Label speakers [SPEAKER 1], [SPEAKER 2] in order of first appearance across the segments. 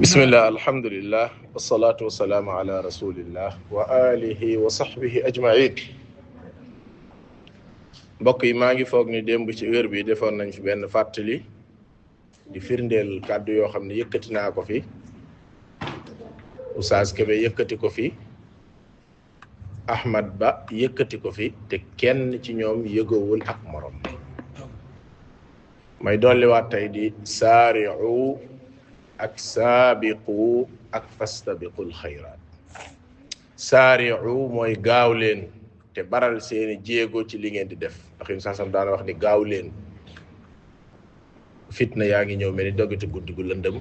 [SPEAKER 1] bismillah alhamdulillah wasalaatu wasalaamu ala rasulillah wa alihi wa sahbihi ajmain mbokk yi maa ngi foog ni démb ci heure bi defoon nañ fi benn fàttali di firndeel kàddu yoo xam ne yëkkati naa ko fi Oustaz Kébé yëkkati ko fi Ahmad Ba yëkkati ko fi te kenn ci ñoom yëgowul ak morom may dolliwaat tey di saari'u ak saabiqu ak fastabiqul xayraat saari'u mooy gaaw leen te baral seeni jéego ci li ngeen di def ndax yéen saasam daana wax ni gaaw leen fitna yaa ngi ñëw mel ni doggati guddi gu lëndëm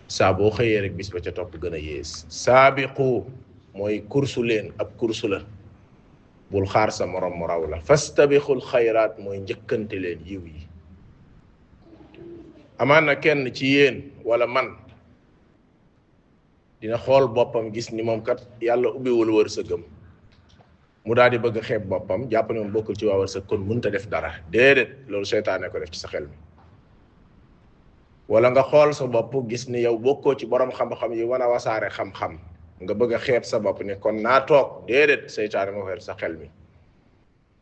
[SPEAKER 1] saa boo xëyee rek bis ba ca topp gën a yées saabiqu mooy kursu leen ab kursu la bul xaar sa morom mu raw la fastabiqul xayraat mooy njëkkante leen yiw yi amaan na kenn ci yéen wala man dina xool boppam gis ni moom kat yàlla ubbiwul wërsëgam mu daal di bëgg a xeeb boppam jàpp ne moom bokkul ci waa wërsëg kon mënta def dara déedéet loolu seytaane ko def ci sa xel mi wala nga xool sa bopp gis ni yow bokkoo ci borom xam-xam yi wan a wasaare xam-xam nga bëgg a xeeb sa bopp ne kon naa toog déedéet seytaane moo xeer sa xel mi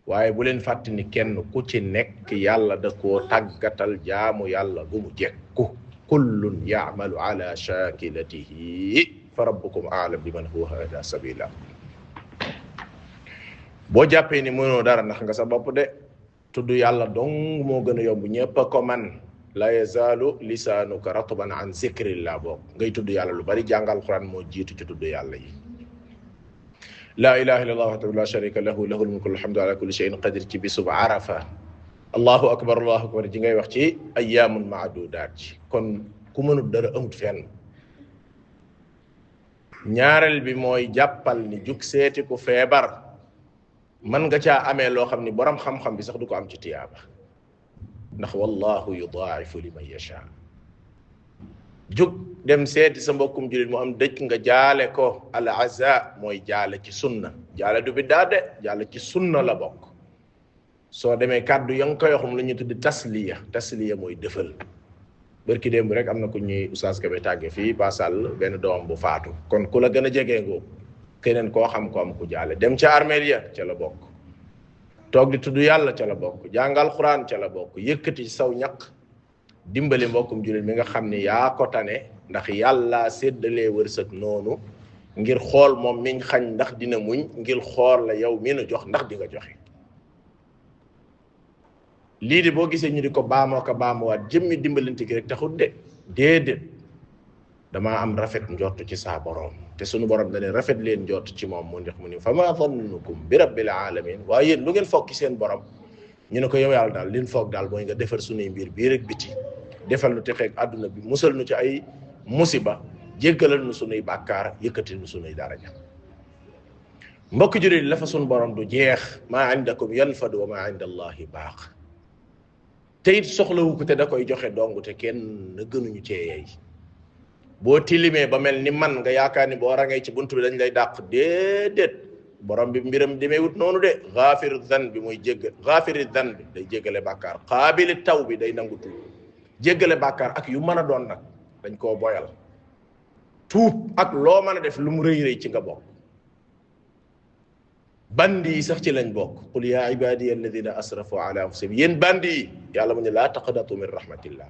[SPEAKER 1] waaye bu leen fàtte ni kenn ku ci nekk yàlla da koo tàggatal jaamu yàlla gu mu jekku kullun yaamalu ala shakilatihi fa rabbukum aalam bi man huwa hada sabila boo jàppee ni mënoo dara ndax nga sa bopp de tudd yàlla dong moo gën a yomb ñëpp a ko man la yazaalu lisaanuka ratban an zikrillah boog ngay tudd yàlla lu bari jàngal quran moo jiitu ci tudd yàlla yi laa ilaha illa allah wahdahu la sharika lahu lahul mulku walhamdu ala kulli shay'in qadir ci bisub arafa allahu akbar ji ngay wax ci ayyaamun maadudaat ci kon ku mënut dara amut fenn ñaareel bi mooy jàppal ni jug seeti ku feebar mën nga caa amee loo xam ni borom xam-xam bi sax du ko am ci tiyaaba ndax wallahu yudaa'ifu liman yasha jug dem seeti sa mbokkum jullit mu am dëj nga jaale ko al aza mooy jaale ci sunna jaale du biddaa de jaale ci sunna la bokk soo demee kàddu ya nga koy waxum lu ñu tuddi tasliya mooy dëfal bërki démb rek am na ku ñuy Oustaz Kébé tàgge fii basal benn doom bu faatu kon ku la gën a jegee ngoo keneen koo xam ko am ku jaale dem ca armeel ya ca la bokk toog di tudd yàlla ca la bokk jàngal xuraan ca la bokk yëkkati ci saw ñaq dimbali mbokkum jullit mi nga xam ni yaa ko tane ndax yàlla séddalee wërsëg noonu ngir xool moom miñ xañ ndax dina muñ ngir xool la yow mi nu jox ndax di nga joxe lii de boo gisee ñu di ko baamoo ko baamuwaat jëmmi dimbalante gi rek taxut de déedéet damaa am rafet njort ci saa borom te sunu borom dane rafet leen njort ci moom mu ndex mu ni fa ma zannukum bi rabbil alamin waaye yéen lu ngeen foog ci seen borom ñu ne ko yow yàlla daal liñ foog daal mooy nga defar sunuy mbir bii rek biti defal nu texeeg àdduna bi musal nu ci ay musiba jéggalal nu sunuy bàkkaar yëkkatil nu sunuy daraja mbokk jurit la fa sunu borom du jeex maa indakum yanfad wa maa inda allahi baaq te it soxlawu ko te da koy joxe dong te kenn gënuñu cee yey boo tilimee ba mel ni man nga yaakaar ni boo rangee ci buntu bi dañ lay dàq déedéet borom bi mbiram demeewut noonu de xaafiru dan bi mooy jéggal xaafiri dan bi day jéggale bàkkaar xaabili taw bi day nangu tuub jéggale bàkkaar ak yu mën a doon nag dañ koo boyal tuub ak loo mën a def lu mu rëy rëy ci nga bokk bandi yi sax ci lañ bokk qul yaa ibadiya alladina asrafu ala anfusihim yéen bandi yi yàlla mu ne laa taqnatu min rahmatillah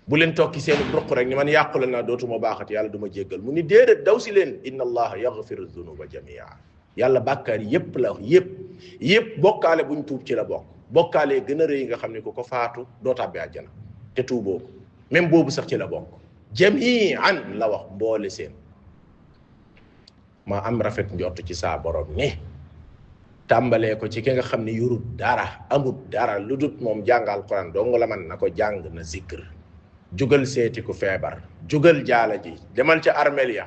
[SPEAKER 1] bu leen tokki seen ruq rek ni man yàqule naa dootuma baaxat yàlla du ma jéggal mu ni déedéet daw si leen inna allaha yaghfiru dunuba jamia yàlla bàkkaar yépp la wax yépp bokkaale buñ tuub ci la bokk bokkaale gën a rëy nga xam ne ko faatu doo tàbbi àjjana te tuuboo ko même boobu sax ci la bokk jamian la wax mboole seen ma am rafet njort ci saa borom ni tàmbalee ko ci ki nga xam ne yurut dara amut dara lu dut moom jàngal Quran dong la man na ko jàng na zikr jugal seeti ku feebar jugal jaala ji demal ca armeel ya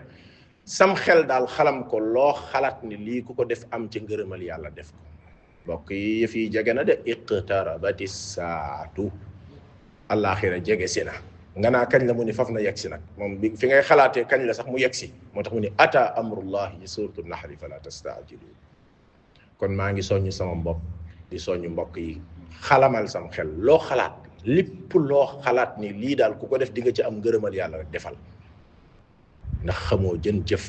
[SPEAKER 1] sam xel daal xalam ko loo xalaat ni lii ku ko def am ci ngërëmal yàlla def ko mbokk yi yëf yi jege na de iqtarabati saatu àllaaxira jege si na nga naa kañ la mu ni faf na yegg si nag moom bi fi ngay xalaatee kañ la sax mu yegg si moo tax mu ni ata amrullahi ci suuratu naxli fala tastaajilu kon maa ngi soññ sama bopp di soññ mbokk yi xalamal sam xel loo xalaat lépp loo xalaat ni lii daal ku ko def di nga ci am ngërëmal yàlla rek defal ndax xamoo jën jëf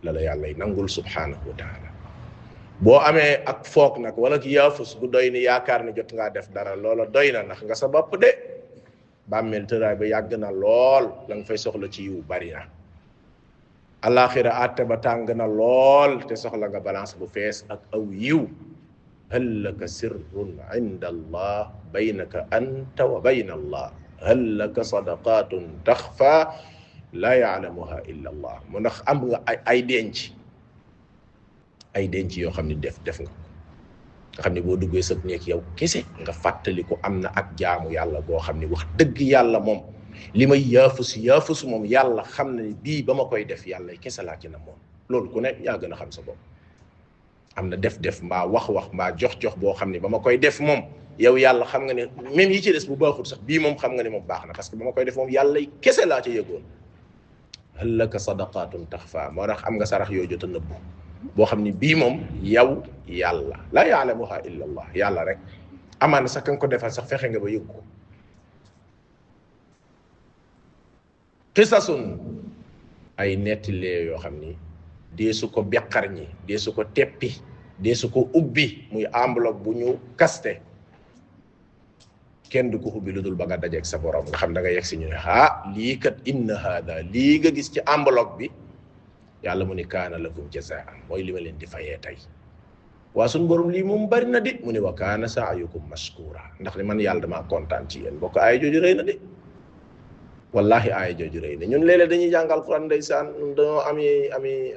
[SPEAKER 1] la la yàlla nangul subhanahu wa taala boo amee ak foog nag wala ki yaafus gu doy ni yaakaar ni jot ngaa def dara loola doy na ndax nga sa bopp de bàmmeel tëraay ba yàgg na lool la nga fay soxla ci yiw bari na alaxira àtte ba tàng na lool te soxla nga balance bu fees ak aw yiw hal laka sirrun inda allah baynaka anta wa bayna allah hal laka sadaqatun taxfa laa yaalamuha illa allah mu ndax am nga ay denc yoo xam ne def nga nga xam ne boo duggee sa néeg yow kese nga fàttali ko am na ak jaamu yàlla boo xam ne wax dëgg yàlla moom li may yaafus moom yàlla xam na ni bii ba ma koy def yàlla kese laa ci na moom loolu ku ne yaa gën a xam sa bopp am na def mbaa wax mbaa jox boo xam ne ba ma koy def moom yow yàlla xam nga ne même yi ci des bu baaxul sax bii moom xam nga ne moom baax na parce que ba ma koy def moom yàlla kese laa ca yëgoon hal laka sadaqatun taxfa moo tax am nga sarax yoo jot a nëbbu boo xam ne bii moom yow yàlla laa yaalamuha illa allah yàlla rek amaana sax ka nga ko defal sax fexe nga ba yëg ko qisasun ay nettilee yoo xam ni dee su ko beqar ñi dee su ko teppi dee su ko ubbi muy enveloppe bu ñu kaste kenn du ko ubbi lu dul ba nga dajeeg sa borom nga xam da nga yegg si ñu ne lii kat inna hada lii nga gis ci enveloppe bi yàlla mu ni kaana lakum jazaan mooy li ma leen di fayee tey waa suñu borom lii moom bari na de mu ne wa kaana saayukum mashkura ndax ne man yàlla damaa kontaan ci yéen bokk aaya jooju rëy na de wallahi aaya jooju rëy na ñun léeg-léeg dañuy jàngal Alxuraan ndeysaan ñun dañoo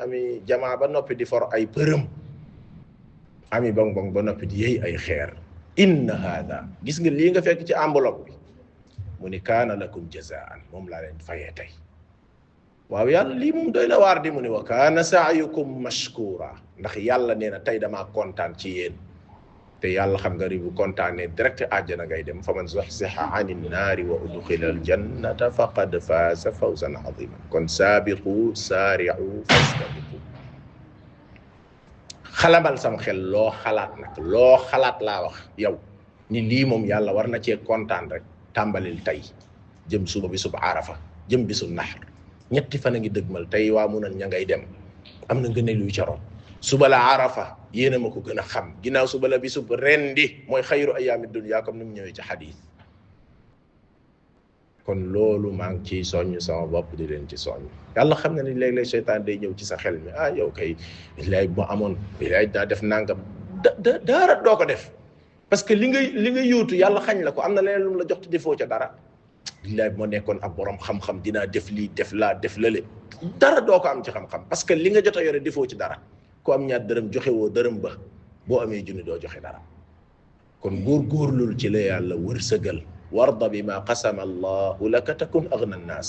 [SPEAKER 1] ami jamaa ba noppi di for ay përëm ami bong ba noppi di yëy ay xeer inna hada gis nga lii nga fekk ci enveloppe bi mu ni kaana lakum jazaan moom laa leen fayee tey waaw yàlla lii moom doy na waar di mu ne wa kaana saayukum mashkura ndax yàlla nee na tey damaa kontaan ci yéen te yàlla xam nga bu kontaanee direct àjjana ngay dem fa man zuhziha ani naari wa udxila aljannata faqad faaza fawzan azima kon saabiqu saari'u fastabiqu xalamal sam xel loo xalaat laa wax yow ni lii moom yàlla war na cee kontaan rek tàmbalil tey jëm suba bi sub arafa jëm bi su naxr ñetti fan a ngi dëgmal tey waa mu nan ña ngay dem am na ngëneel luy ca roon suba la arafa yéena ma ko gën a xam ginnaaw suba la bisub rendi mooy xayru ayaami dunya comme ni mu ñëwee ci xadiis kon loolu maa ngi ciy soññ sama bopp di leen ci soññ yàlla xam na ni léeg-léeg seytaan day ñëw ci sa xel mi yow kay bilaay bu ma amoon bilaay daa def nangam dara doo ko def parce que li nga yóotu yàlla xañ la ko am na leneen lu mu la jox te defoo ca dara billaay bu ma nekkoon ab borom xam-xam dinaa def lii def laa def lale dara doo ko am ci xam-xam parce que li nga jot a yore defoo ci dara ku am ñaar dërëm joxe woo dërëm ba boo amee junni doo joxe dara kon góorgóorlul ci la yàlla wërsëgal warda bi ma qasama allahu laka takun aghna an-nas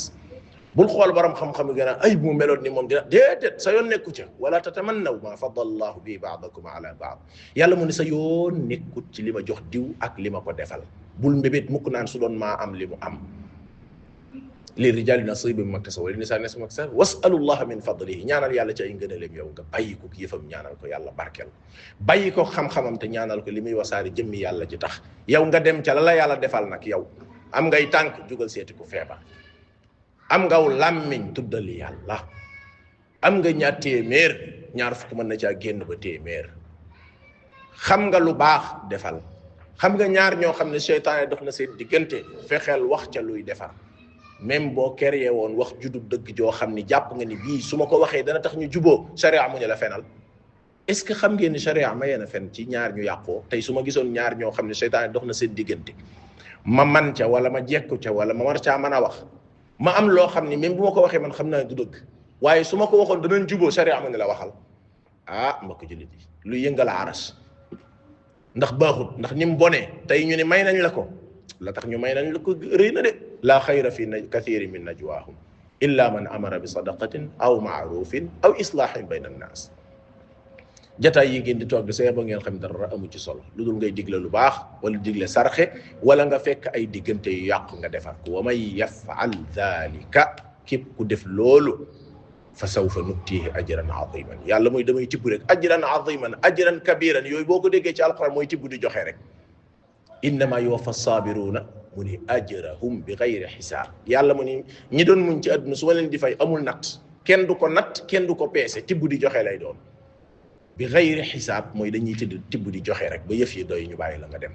[SPEAKER 1] bul xool borom xam-xam yi gën a ay bu meloon ni moom dina déedéet sa yoon nekku ca wala tatamannaw ma faddala allahu bi ba'dakum ala ba'd yàlla mu ne sa yoon nekkut ci li ma jox diw ak li ma ko defal bul mbébét mukk naan su doon maa am li mu am li rijaali nasiibun mimmaa iktasabu wa linnisaa nasiibun mimmaa iktasabu was'alullaha min fadlihi ñaanal yàlla ci ay ngëneelam yow nga bàyyi ko yëfam ñaanal ko yàlla barkeel bàyyi ko xam-xamam te ñaanal ko li muy wasaari jëmmi yàlla ci tax yow nga dem ca la yàlla defal nag yow am ngay tànk jugal seeti ko feebar am ngaw làmmiñ tuddal yàlla am nga ñaar fukk mën na caa génn ba téeméer xam nga lu baax defal xam nga ñaar ñoo xam ne seytaane dox na seen diggante fexeel wax ca luy defar même boo créé woon wax judub dëgg joo xam ni jàpp nga ni bii su ma ko waxee dana tax ñu juboo sharia mu ñu la fenal est-ce que xam ngeen ni sharia mayee na fen ci ñaar ñu yàqoo tey su ma gisoon ñaar ñoo xam ne seytaane dox na seen diggante ma man ca wala ma jekku ca wala ma war caa mën a wax ma am loo xam ni même bu ma ko waxee man xam naa du dëgg waaye su ma ko waxoon danañ juboo sharia mu ne la waxal mbokk jullit yi lu yëngal aras ndax baaxut ndax ni mu bonee tey ñu ne may nañ la ko la tax ñu may nañ la ko rëy na de laa xayra fi kathirin min najwaahum illa man amara bi sadaqatin aw maarufin aw islaahin bayna annaas jataay yi ngeen di toog di see ba ngeen xam dara amu ci solo lu dul ngay digle lu baax wala digle sarxe wala nga fekk ay diggante yu yàqu nga defar ko wa man yafal dhalika képp ku def loolu fa sawfa nutihi ajran aziman yàlla mooy damay tibb rek ajran aziman ajran kabiran yooyu boo ko déggee ci alquran mooy tibb di joxe rek innama yuwaffa saabiruna mu ni ajrahum bi gayri xisaab yàlla mu ni ñi doon muñ ci àdduna su ma leen di fay amul natt kenn du ko natt kenn du ko peese tibb di joxe lay doon bi gayri xisaab mooy dañuy tëdd tibb di joxe rek ba yëf yi doy ñu bàyyi la nga dem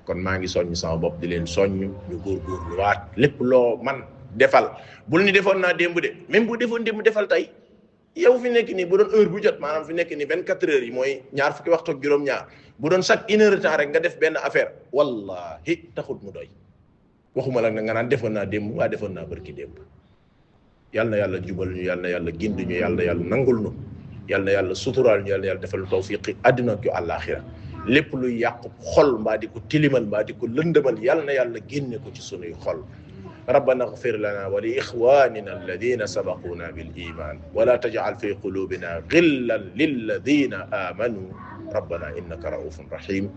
[SPEAKER 1] kon maa ngi soññ sama bopp di leen soññ ñu góorgóorlu waat lépp loo man defal bul ni defoon naa démb de même bu defoon démb defal tey yow fi nekk nii bu doon heure bu jot maanaam fi nekk nii 24 heures yi mooy ñaar fukki waxtu ak juróom-ñaar bu doon chaque une heure de temps rek nga def benn affaire wallahi taxut mu doy waxuma la nga naan defoon naa démb waa defoon naa barki démb yal na yàlla jubal ñu yal na yàlla gind ñu yal na yàlla nangul ñu yal na yàlla suturaal ñu yal na yàlla defal tawfiqi àddina ak yu àllaaxira lépp luy yàqu xol mbaa di ko tilimal mbaa di ko lëndëmal yal na yàlla génne ko ci sunuy xol ربنا اغفر لنا ولإخواننا الذين سبقونا بالإيمان ولا تجعل في قلوبنا غلا للذين آمنوا ربنا إنك رؤوف رحيم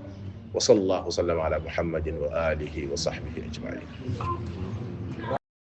[SPEAKER 1] وصلى الله وسلم على محمد وآله وصحبه أجمعين